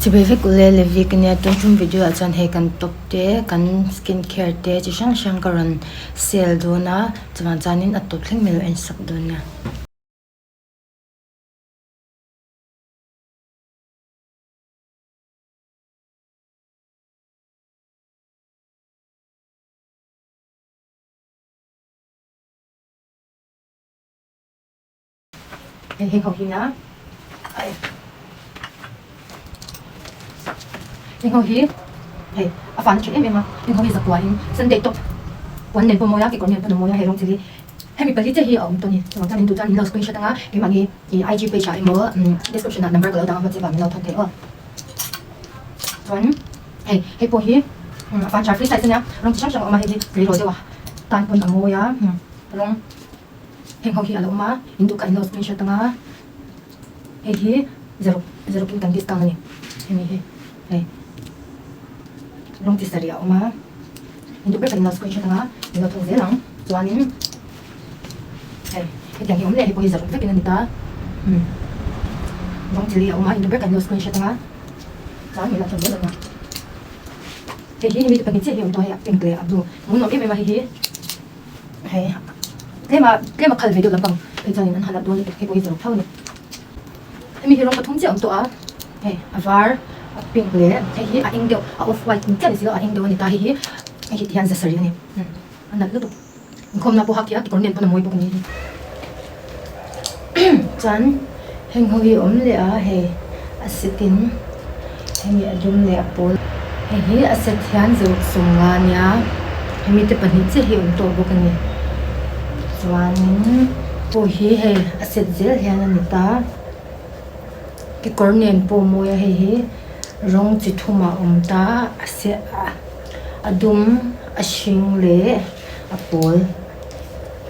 Chibai vek ule Levi ka nia tun tum video ah chuan hei kan top te kan skin care te chi hrang hrang ka rawn sale dawn a chuvang chuanin a tawp thleng mai lo en sak dawn nia. Hei heng ho hi nia heng ho hi hei a fana tha em em a heng ho hi zakua in sunday top puan nen pawh mawi a kekawr nen pawh a mawi a hei rawng chi hi hemi pali chiah hi a awm tawh a ni chuvang chuan in duh chuan in lo screenshot anga keimahni ih IG page ah emaw description ah number ka lo dah ang WhatsApp ah min lo thawn thei aw chuan hei hei pawh hi a fan tha free size a nia rawng chi hrang hrang a awm a hei hi tleirawl deuh a tan pawn a mawi a rawng. Heng ho hi a lo awm a, in duh kha in lo screenshot ang a, hei hi zero zero kin kan discount a ni, hemi hi hei rawng chi sarih a awm a, in duh ber kha in lo screenshot ang a, in lo thawk zel ang chuanin hei hetiang hi awm leh hei pawh hi zero vekin a ni ta umm rawng chi li a awm a, in duh ber kha in lo screenshot ang a, chuan in lo thawk zel ang a, hei hi hemi te pahnih chiah hi a awm tawh a hei a pink leh a blue hmuhnawm em em a hei hi. Hei tlema tlema khal ve deuh lampang phei chuanin an han lak dawn lutuk hei pawh hi zawrh tho a ni. Hemi hi rawng pathum chiah a awm tawh a, hei a var, a pink leh hei hi a eng deuh a off white ni chiah ni si lo a eng deuh a ni ta hei hi hei hi ti hian zasarih a ni a nalh lutuk inkhawmna pawh hak thei a kekawr nen pawn a mawi bawk a ni chuan heng ho hi a awm leh a hei a set in hemi a dum leh a pawl hei hi a set hian zuruk sawmnga a nia hemi te pahnih chiah hi a awm tawh bawk a ni chuanin pawh hi hei a set zel hian a ni ta kekawr nen pawh a mawi a hei hi rawng chi thum a awm ta a se a dum a hring leh a pawl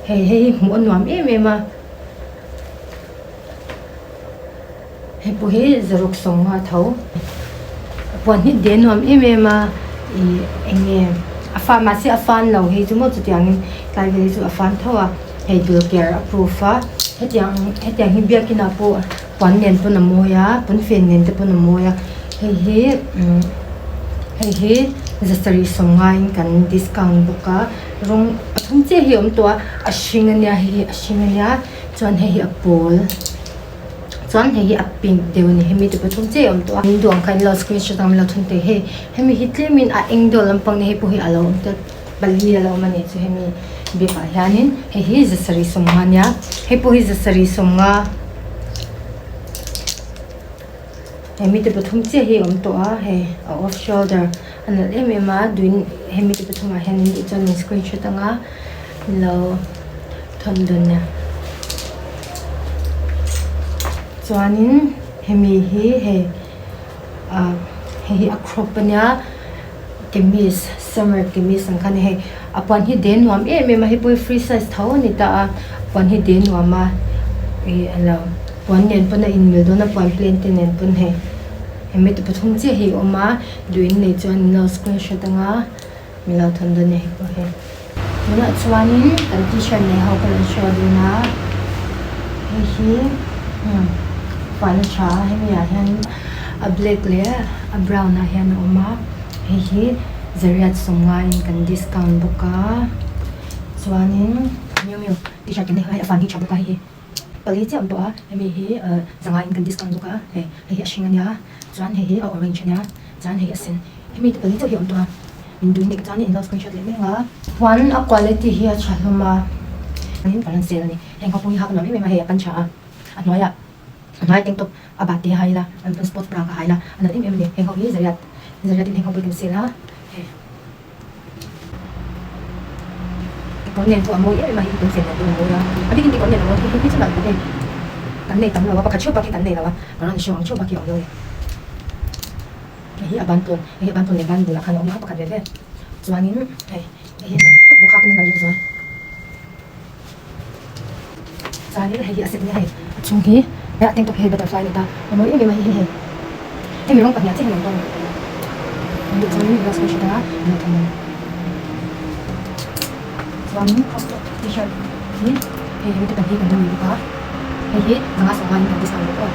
hei hei hi hmuh a nuam em em a. Hei pawh hi zaruk sawmnga tho puan hi de nuam em em a ih eng nge a fa mahse a fan lo hei chu maw chutiangin tlai vel hi chu a fan tho a hei dul ker a proof a hetiang hetiang hi biakin ah pawh puan nen pawn a mawi a pawnfen nen te pawn a mawi a hei hi umm hei hi zasarih sawmngain kan discount bawk a rawng pathum chiah hi a awm tawh a a hring ania hei hi a hring ania chuan hei hi a pawl. Chuan hei hi a pink deuh a ni hemi te pathum chiah a awm tawh a in duh ang kha in lo screenshot ang min lo thun thei hei hemi hi tlemin a eng deuh lampang ni hei pawh hi a lo awm tel pali a lo awm a ni chu hemi bag ah hianin hei hi zasarih sawmnga a nia hei pawh hi zasarih sawmnga hemi te pathum chiah hi a awm tawh a hei a off shoulder a nalh em em a duin hemi te pathum ah hian in duh chuan min screenshot ang a min lo. Thawn dun nia. Chuanin hemi hi hei ah hei hi a crop ania kamis summer kamis ang kha a ni hei a puan hi de nuam em em a hei pawh hi free size tho a ni ta a puan hi de nuam a ih alo puan nen pawn a inmil dawn a puan plain te nen pawn hei hemi te pathum chiah hi a awm a duh in nei chuan min lo screenshot anga. Min lo thawn dawn e hei pawh hi. Tunah chuanin kan t-shirt nei ho ka rawn show dawn a, hei hi umm puan a tha a hemi ah hian a black leh a brown ah hian a awm a, hei hi zariat sawmngaiin kan discount bawk a, chuanin miu miu t-shirt kan nei ho a hei a fan hi tha bawk a hei hi pali chiah a awm tawh a, hemi hi zangaiin kan discount bawk a, hei hei hi a hring a nia chuan hei hi a orange a nia. Chuan hei a sen hemi te pali chauh hi a awm tawh a in duh nek chuan in lo screenshot leh mai ang a. Puan a quality hi a tha hlawm a in kan rawn sel a ni heng ho pawh hi hak a nuam em em a hei a pan tha a a hnuaiah a hnuai tank top a bate a hai ila an pawn sports bra ka hai ila a nalh em em a ni heng ho hi zariat zariat in heng ho pawh hi kan sel a hei kekawr nen pawh a mawi em em a hei hi pawnfen nen pawh a mawi a a bikin kekawr nen a mawi hei hi chu nalh bawk hei kan nei tam lo a pakhat theuh bak hi kan nei lo a ka rawn show ang theuh bak hi a awm lo a ni. Hei hi a ban tawn hei hi a ban tawn leh ban bulah khan a awm a pakhat ve ve chuanin hei hei hi a nalh khawp bawk a pawn a nalh leh zual chuanin hei hi a set nia hei a chhung hi a tank top hi hei butterfly a ni ta a mawi em em a hei hi hei hemi rawng pahnih ah chiah hian a awm dawn a ni chuanin glass pawh a hre ta a a lo thawm chuanin crop top t-shirt hi hei hemi te pahnih kan la nei bawk a hei hi zanga sawma in kan discount bawk aw.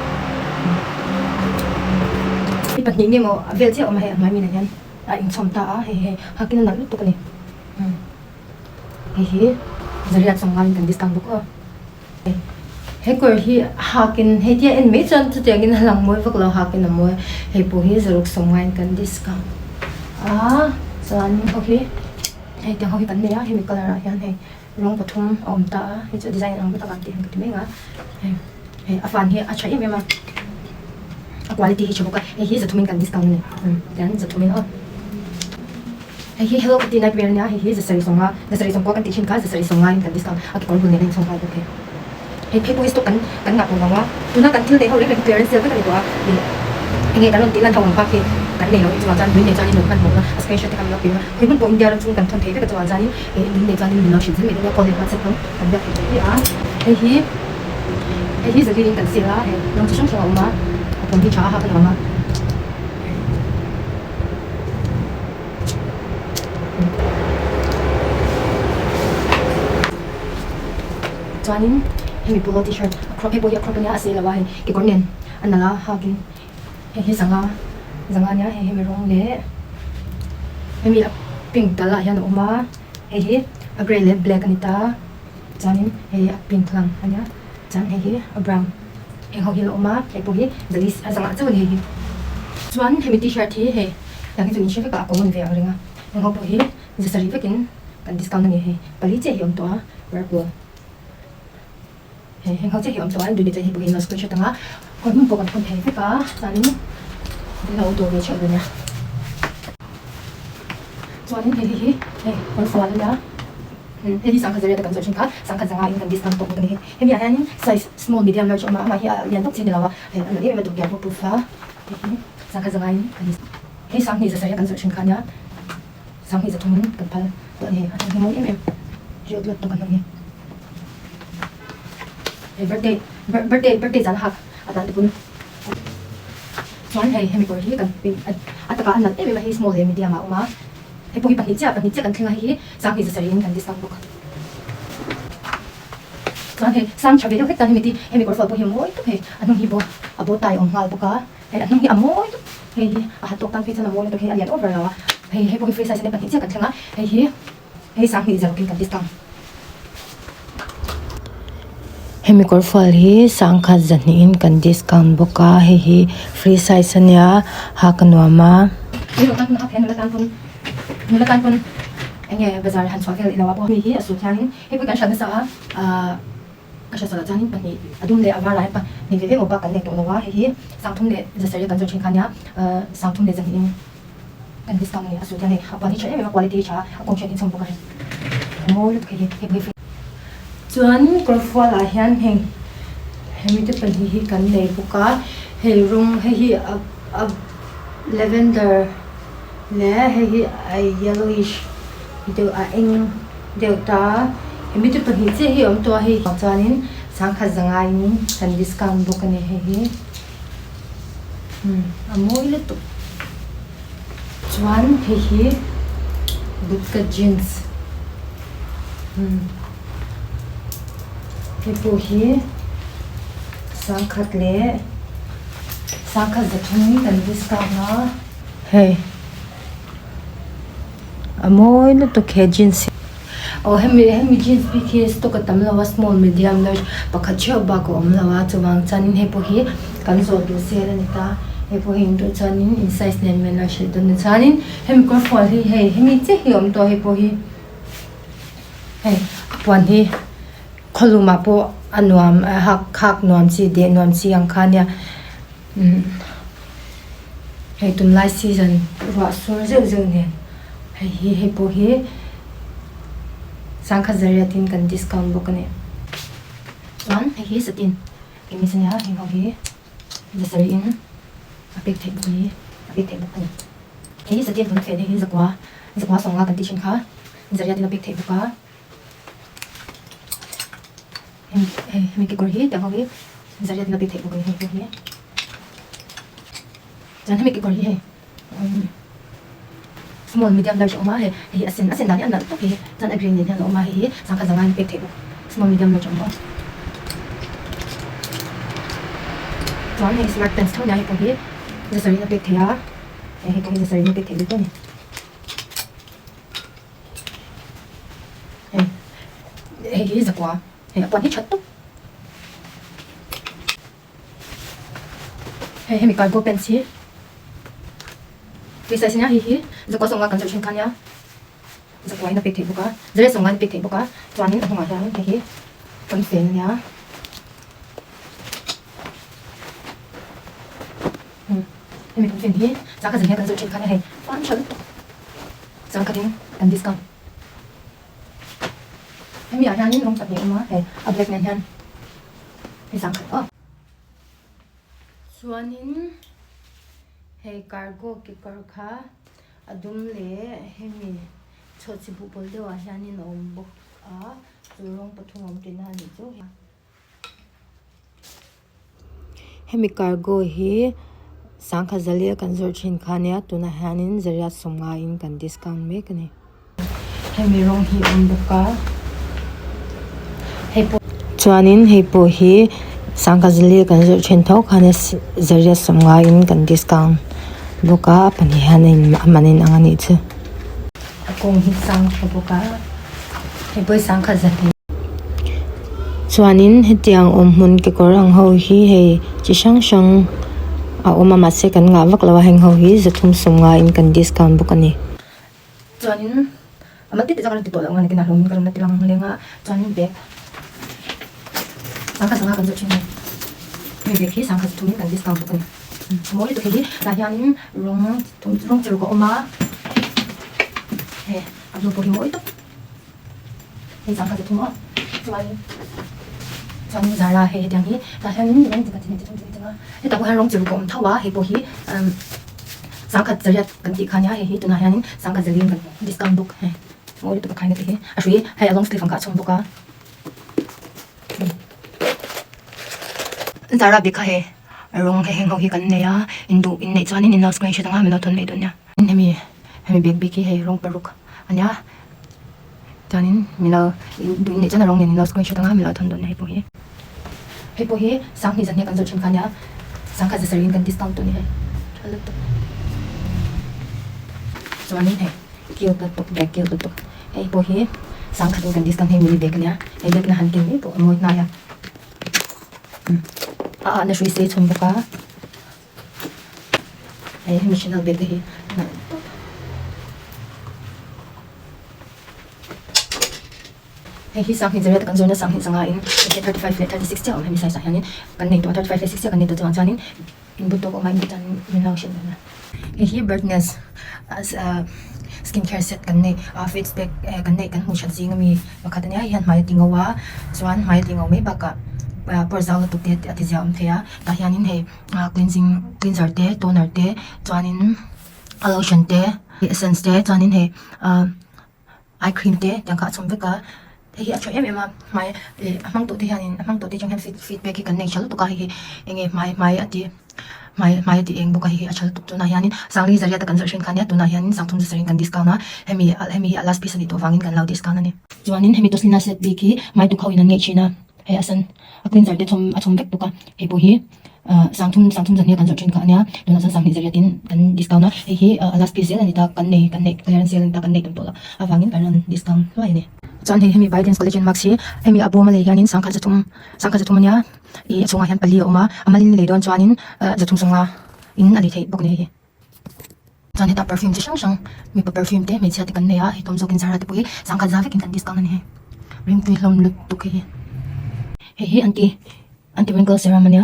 Ni pahnih nge maw a vel chiah awm a hei a hnuai minah hian a inchhawm ta a hei hei hakin a nalh lutuk a ni hei hi zariat sawmngain kan discount bawk aw he kawr hi hakin hei tia en mai chuan chutiangin a lang mawi vak lo hakin a mawi hei pawh hi zaruk sawmngain kan discount a chuan ho hi hei tiang ho hi kan nei a hemi colour ah hian hei rawng pathum a awm ta a hei chu a design ang vek a tih ang ka ti mai ang a hei hei a fan hi a tha em em a a quality hi tha bawk a hei hi zathumin kan discount a ni tian zathumin aw hei hi hello kitty nightwear ania hei hi zasarih sawnga zasarih sawmkua kan tih thin kha zasarih sawnga in kan discount a kekawr bul nen a inchhawm nghal bawk hei hei phei pawh hi stock kan kan ngah tawh lo a tuna kan thil neih ho reng reng hi clearance sale vek a ni tawh a ih enge kan rawn tih lan ho ang bak hi kan nei lo chuvang chuan tui nei chuan in rawn hmanhmawh na a screenshot te kha min lo pe a khawi hmun pawh India ram chung kan thawn thei vek a chuvang chuanin ih tui nei chuanin min lo hrilh zel mai dawn a call leh whatsapp lam kan biak theih tawh a hei hi hei hi zali in kan sale a hei rawng chi hrang hrang a awm a a pawm hi tha a hak a nuam a. Chuanin hemi polo t-shirt a crop hei pawh hi a crop ania a sei lo a hei kekawr nen a nalh a hakin hei hi zanga zanga ania hei hemi rawng leh hemi a pink dal ah hian a awm a hei hi a grey leh black a ni ta chuanin hei hi a pink lang ania chuan hei hi a brown eng ho hi a awm a hei pawh hi zali a zangah chauh a ni hei hi chuan hemi t-shirt hi hei tiang hi chu in hre vek a a common ve ang reng a eng ho pawh hi zasarih vekin kan discount a ni hei pali chiah hi a awm tawh a purple. Hei heng ho chiah hi awm tawh a in duhni chuan hei pawh hi an lo screenshot ang a khawi hmun pawh kan hawn thei vek a chuanin min lo dawr ve theuh dawn nia chuanin hei hi hei kawr fual a nia hei hi sangkhat zariat a kan zawrh thin kha sangkhat zanga in kan discount tawh bawk a ni hei hemi ah hianin size small medium large a awm a amah hi a lian vak chi a ni lo a hei a nalh em em a dawhkiah pawh proof a hei hi sangkhat zanga in kan hei sanghnih zasarih a kan zawrh thin kha ania sanghnih zathum in kan phal tawh a ni hei a hnung hi mawi em em riat luat tawk a hnung hi. Hei birthday birthday birthday zan hak a tan te pawn chuan hei hemi kawr hi kan a takah a nalh em em a hei small leh medium ah a awm a hei pawh hi pahnih chiah pahnih chiah kan thleng a hei hi sanghnih zasarih in kan discount bawk chuan hei sang tha ve deuh hlek tan hemi ti hemi kawr fual pawh hi a mawi tawp hei a hnung hi bawk a bow tie a awm nghal bawk a hei a hnung hi a mawi tawp hei hi a ha tawk tan phei chuan a mawi lutuk hei a lian over lo a hei hei pawh hi free size a nia pahnih chiah kan thleng a hei hi. Hei sanghnih zaruk in kan discount. Hemi kawr fual hi sangkhat zahnih in kan discount bawk a hei hi free size a nia hak a nuam a. Nula tan pawn enge bazar han chhuah vel ilo a pawh mi hi a suh hianin hei pawh kan hriat nasa a ahh ka hriat sual ah chuanin pahnih a dum leh a var ah hian pahnih ve ve maw bak kan nei tawh lo a hei hi sangthum leh zasarih kan zawrh thin kha nia ahh sangthum leh zahnih in. Kan discount a ni a suit hian hei a puan hi tha em em a quality hi tha a kawng hriat inchhawm bawk a hei a mawi lutuk hei hi hei pawh hi Chuan kawrfual ah hian heng hemi te pahnih hi kan nei bawk a hei rawng hei hi a a lavender leh hei hi a yellowish deuh a eng deuh ta a hemi te pahnih chiah hi a awm tawh a hei chuanin sangkhat zanga in kan discount bawk a ni hei hi. A mawi lutuk chuan hei hi bootcut jeans hei pawh hi sangkhat leh sangkhat zathum kan discount a hei a mawi lutuk he jeans hi. Aw hemi hemi jeans bik hi stock a tam lo a small medium large pakhat theuh bak a awm lo a chuvang chuanin hei pawh hi kan zawh duh sel a ni ta hei pawh hi in duh chuanin in size nen men a hrilh dawn a chuanin hemi kawr fual hi hei hemi chiah hi a awm tawh hei pawh hi hei a puan hi khawlum ah pawh a nuam a hak hak nuam chi deh nuam chi ang kha ania umm hei tunlai season ruah sur zeuh zeuh nen hei hi hei pawh hi sangkhat zariat in kan discount bawk a ni chuan hei hi satin kamis a nia heng ho hi zasarih in a pek theih bawk a ni a pek theih bawk a ni hei hi satin tuna fen hei hi zakua zakua sawmnga kan tih thin kha zariat in a pek theih bawk a. Hei hei hemi kekawr hi tiang ho hi zariat in a pek theih bawk a ni hei pawh hi chuan hemi kekawr hi hei small medium large a awm a hei hei a sen a sen dan hi a nalh tawp hei chuan a green nen hian a awm a hei hi sangha zanga in pek theih bawk small medium large a awm bawk chuan hei smart pants tho nia hei pawh hi. Zasarih in a pek theih a, hei pawh hi zasarih in a pek theih bik a ni. Hei hei hi zakua hei a puan hi that tawp. Hei hemi cargo pants hi tui size ania hei hi zakua sawmnga kan zawrh thin kha ania zakua in a pek theih bawk a zariat sawmnga in a pek theih bawk a chuanin a hnungah hian hei hi pawnfen ania. Hemi pawnfen hi changkhat zan hian kan zawrh thin kha ania hei puan tha lutuk changkhat in kan discount. Hemi ah hianin rawng pahnih a awm a hei a black nen hian hei zangkhat aw. Chuanin hei cargo kekawr kha a dum leh hemi chhawhchhi buhpawl deuhah hianin a awm bawk a chu rawng pathum a awm tihna a nih chu. Hemi cargo hi sangkhat zalia kan zawrh thin kha ania tunah hianin zariat sawmnga in kan discount mek a ni. Hemi rawng hi a awm bawk a hei pawh chuanin hei pawh hi sangkhat zalia kan zawrh thin tho kha ania zariat sawmnga in kan discount bawk a a pahnih hian a in a man in ang a nih chu. A kawng hi sang tha bawk a hei pawh hi sangkhat zahnih. Chuanin hetiang awm hmun kekawr ang ho hi hei chi hrang hrang a awm a mahse kan ngah vak lo a heng ho hi zathum sawmnga in kan discount bawk a ni. Chuanin a mal tete zawk a rawn ti tawh loh ang a nakin a hlawmin ka rawn la ti lang leng a chuanin bag sangkhat sangha kan zawh thin a ni hemi bag hi sangkhat thum in kan discount bawk a ni a mawi lutuk hei hi tah hianin rawng rawng chi ruk a awm a hei a blue pawh hi mawi tawp hei sangkhat chi thum aw chuanin chuanin zara hei hetiang hi tah hianin rawng chi khat chi hnih chi thum chi li chi nga hetah pawh hian rawng chi ruk a awm tho a hei pawh hi Sangkhat zariat kan tih kha nia hei hi tunah hianin sangkhat zalin kan discount bawk hei mawi lutuk a khaina te hi a hrui hei a long sleeve ang kha a chhawm bawk a zara bik kha hei rawng hei heng ho hi kan nei a induh in neih chuanin in lo screenshot anga min lo thawn mai dawn nia hemi hemi bag bik hi hei rawng paruk a nia chuanin min lo induh in neih chuan a rawng nen in lo screenshot anga min lo thawn dawn nia hei pawh hi. Hei pawh hi sanghnih zahnih kan zawrh thin kha nia sangkhat za sarih in kan discount tawh a ni hei tha lutuk chuanin hei cute lutuk bag cute lutuk hei pawh hi sangkhat in kan discount hei mini bag ania hei bag na han ken mai pawh a mawi hnai a a ahna hrui sei chhawm bawk a hei hemi chanel bag te hi nalh tawp. Hei hi sanghnih zariat a kan zawrna sanghnih zanga in hei 35 leh 36 chiah a awm hemi size ah hianin kan nei tawh a 35 leh 6 chiah kan nei tawh chuang chuanin inbut tawk a awm a inbut chuan min lo hrilh dawn a. Hei hi bird nest skin care set kan nei a face pack kan neih kan hmuh that zing ami pakhat ania hei hian hmai a ti ngo a chuan hmai a ti ngo mai bakah pawr zau lutuk te a ti zia awm thei a tah hianin hei cleansing cleanser te toner te chuanin a lotion te essence te chuanin hei ah. Eye cream te tiang kha a chhawm vek a, hei hi a tha em em a, hmai leh a hmang tawh te hianin a hmang tawh te atang hian feed feedback hi kan nei tha lutuk a hei hi eng nge hmai hmai a ti hmai hmai a ti eng bawk a hei hi a tha lutuk tunah hianin sangli zariat a kan zawrh thin kha ania tunah hianin sangthum zasarih in kan discount a hemi hemi hi a last piece a nih tawh vangin kan lo discount a ni. Chuanin hemi toslina set bik hi hmai duk ho in an ngeih thin a hei a sen a cleanser te chhawm a chhawm vek bawk a hei pawh hi. Ahh sangthum sangthum zahnih a kan zawrh thin kha ania tunah chuan sanghnih zariatin kan discount a hei hi a last piece zel a ni ta kan nei kan neih clearance sale a ni ta kan nei tum tawh lo avangin kan rawn discount hluai a ni. Chuan hei hemi Biden's collagen mask hi hemi a bawm a lei hianin sangkhat zathum sangkhat zathum ania ih a chhungah hian pali a awm a a malin lei dawn chuanin ah zathum sawmnga in a lei theih bawk a ni hei hi. Chuan hetah perfume chi hrang hrang mipa perfume te hmeichhia te kan nei a hei tlawm zawkin zara te pawh hi sangkhat za vekin kan discount a ni hei ringtui hlawm lutuk hei hi. Hei hi anti anti wrinkle serum ania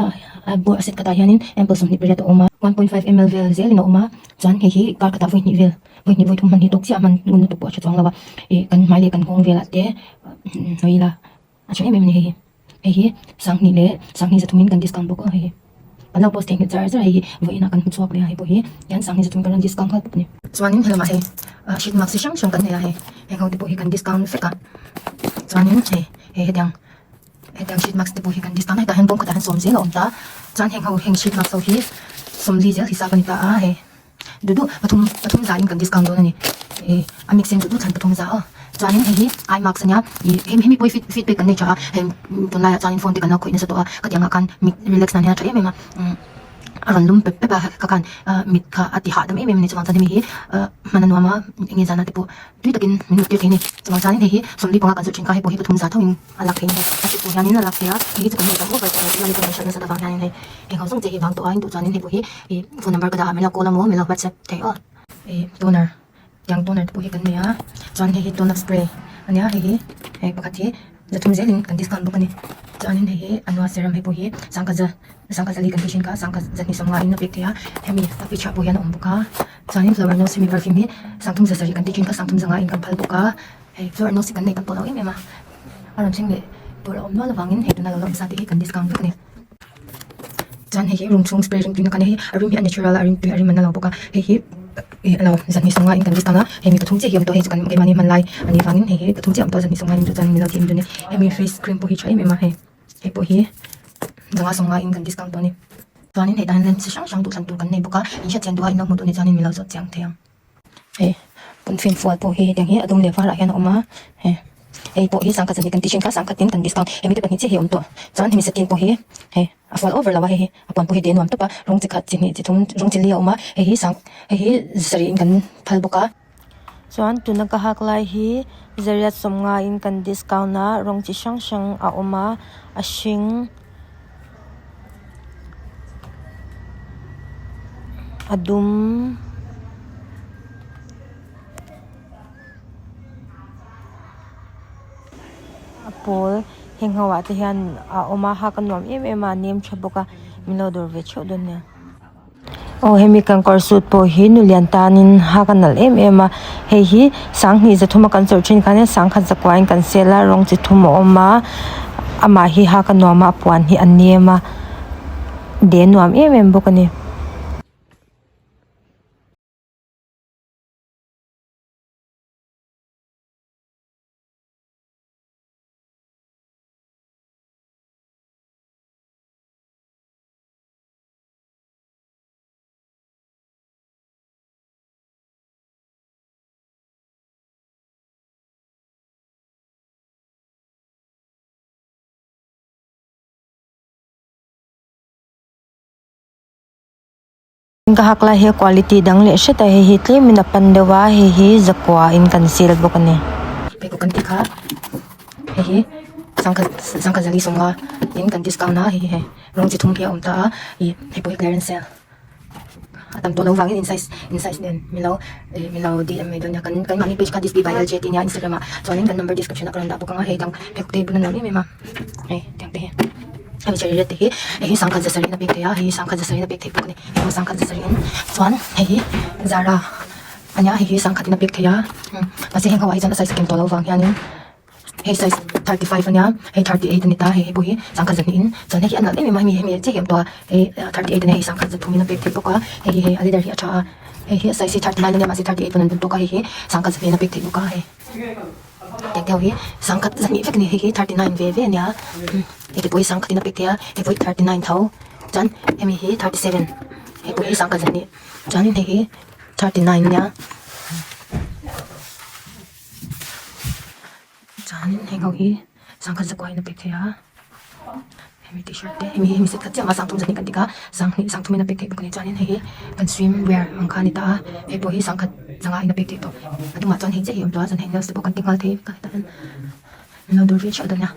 a bawr a set khatah hianin ample 28 a awm a 1.5 ml vel zelin a awm a chuan hei hi kar khatah vawi hnih vel vawi hnih vawi thum hman hi tawk chiah a hman ngun lutuk pawh a tha chuang lo a ih kan hmai leh kan nghawng velah te hnawih ila a tha em em a ni hei hi. Hei hi sanghnih leh sanghnih zathumin kan discount bawk a hei hi kan lo post theihnghilh char char a hei hi vawiinah kan hmu chhuak leh a hei pawh hi hian sanghnih zathum kan rawn discount nghal bawk a ni. Chuanin helamah hei ah sheet mask chi hrang hrang kan nei a hei heng ho te pawh hi kan discount vek a chuanin hei hei hetiang hetiang sheet mask te pawh hi kan discount a hetah hian bawm khatah hian sawm zel a awm ta chuan heng ho heng sheet mask ho hi sawmli zel hisap a ni ta a hei. Duh duh pathum pathum za in kan discount dawn a ni ih a mix in duh duh thlan pathum za aw chuanin hei hi eye mask ania ih hemi hemi pawh hi feedback kan nei tha a hei tunlaiah chuanin phone te kan lo khawih nasa tawh a khatiang ah khan mit relax nan hian a tha em em a umm. a rawn lum pep pep a ka khan mit kha a ti hahdam em em a ni chuvang chuan hemi hi hman a nuam a enge zana te pawh tui takin min mut tir thei a ni chuvang chuanin hei hi sawmli panga kan zawrh thin kha hei pawh hi pathum za thoin a lak theih a ni a hriat tur hianin a lak theih a hei hi chu kan nei tam over tawh lo chuan kan hriat nasat avang hianin hei eng ho zawng che hi vang tawh a in duh chuanin hei pawh hi ih phone number ka dah a min lo call a maw min lo whatsapp theih aw ih toner tiang toner te pawh hi kan nei a chuan hei hi tone up spray a nia hei hi hei pakhat hi zathum zelin kan discount bawk a ni chuanin hei hi anua serum hei pawh hi sangkhat za sangkhat zali kan tih thin kha sangkhat zahnih sawmnga in a pek theih a hemi a picture pawh hian a awm bawk a chuanin flower nose hemi perfume hi sangthum za sarih kan tih thin kha sangthum zanga in kan phal bawk a hei flower nose hi kan nei tam tawh lo em em a a rawn thleng leh tur a awm nual avangin hei tuna lo la awm sa te hi kan discount vek a ni. Chuan hei hi room chhung spray ringtui na khan hei hi a rim hi a natural a a rimtui a rim a na lo bawk a hei hi ih a lo zahnih sawmnga in kan discount a hei mi pathum chiah hi a awm tawh hei chu kan keimahni hman lai a nih vangin hei hi pathum chiah a awm tawh zahnih sawmnga in chu chuan min lo tih em dawn e hemi face cream pawh hi tha em em a hei hei pawh hi zanga sawmnga in kan discount tawh a ni chuanin hei tah hian lens chi hrang hrang duhthlan tur kan nei bawk a in hriatchian duh a in lo hmuh duh nih chuanin min lo zawt chiang thei ang. Hei pawnfen fual pawh hi hetiang hi a dum leh varah hian a awm a hei hei pawh hi sangkhat zahnih kan tih thin kha sangkhat tin kan discount hemi te pahnih chiah hi a awm tawh chuan hemi satin pawh hi hei a fual over lo a hei hi a puan pawh hi deh nuam tawp a rawng chi khat chi hnih chi thum rawng chi li a awm a hei hi sang hei hi sarih in kan phal bawk a. Chuan tuna ka hak lai hi zariat sawmnga in kan discount a rawng chi hrang hrang a awm a a hring. A dum a pawl heng ho ah te hian a awm a hak a nuam em em a a nem tha bawk a min lo dawr ve theuh dawn nia. Aw hemi kan kawr suit pawh hi nulian tanin hak a nalh em em a hei hi sanghnih zathum a kan chawrh thin khan in sangkhat zakua in kan sel a rawng chi thum a awm a amah hi hak a nuam a a puan hi a nem a de nuam em em bawk a ni. Ka hak lai hi a quality dang leh hret a hei hi tlemin a pan deuh a hei hi zakua in kan sel bawk a ni. Pheikhawk kan tih kha hei hi sangkhat sangkhat zali sawmnga in kan discount a hei hi hei rawng chi thum hi a awm ta a ih hei pawh hi clearance sale a tam tawh loh vangin in size in size nen min lo ih min lo DM mai dawn nia kan kan mahni page kha display by L J tih nia Instagram ah chuanin kan number description ah ka rawn dah bawk ang a hei dang pheikhawk te hi bun a nuam em em a hei tiang te hi hemi cherry red te hi hei hi sangkhat za sarih in a pek theih a hei hi sangkhat za sarih in a pek theih bawk a ni hei pawh sangkhat za sarih in chuan hei hi Zara a nia hei hi sangkhat in a pek theih a mahse heng ho ah hi chuan a size a ken tawh loh vang hianin. Hei size 35 ania hei 38 a ni ta hei hei pawh hi sangkhat zahnih in chuan hei hi a nalh em em a hemi hemi chiah hi a awm tawh a hei 38 ania hei sangkhat zathum in a pek theih bawk a hei hi hei a leather hi a tha a hei hi a size hi 39 ania mahse 38 pawn an bun tawk a hei hi sangkhat zahnih in a pek theih bawk a hei tiang te ho hi sangkhat zahnih vek a ni hei hi 39 ve ve ania hei te pawh hi sangkhat in a pek theih a hei pawh hi 39 tho chuan hemi hi 37 hei pawh hi sangkhat zahnih chuanin hei hi 39 ania. Chuanin heng ho hi sangkhat zakua in a pek theih a hemi t-shirt te hemi hi hemi set khat chiah a sangthum zahnih kan ti kha sanghnih sangthum in a pek theih bawk a ni chuanin hei hi kan swim wear ang kha a ni ta a hei pawh hi sangkhat zanga in a pek theih tawh a tumah chuan hei chiah hi a awm tawh a chuan hei nails te pawh kan ti nghal thei vek a hetah hian min lo dawr ve theuh dawn nia.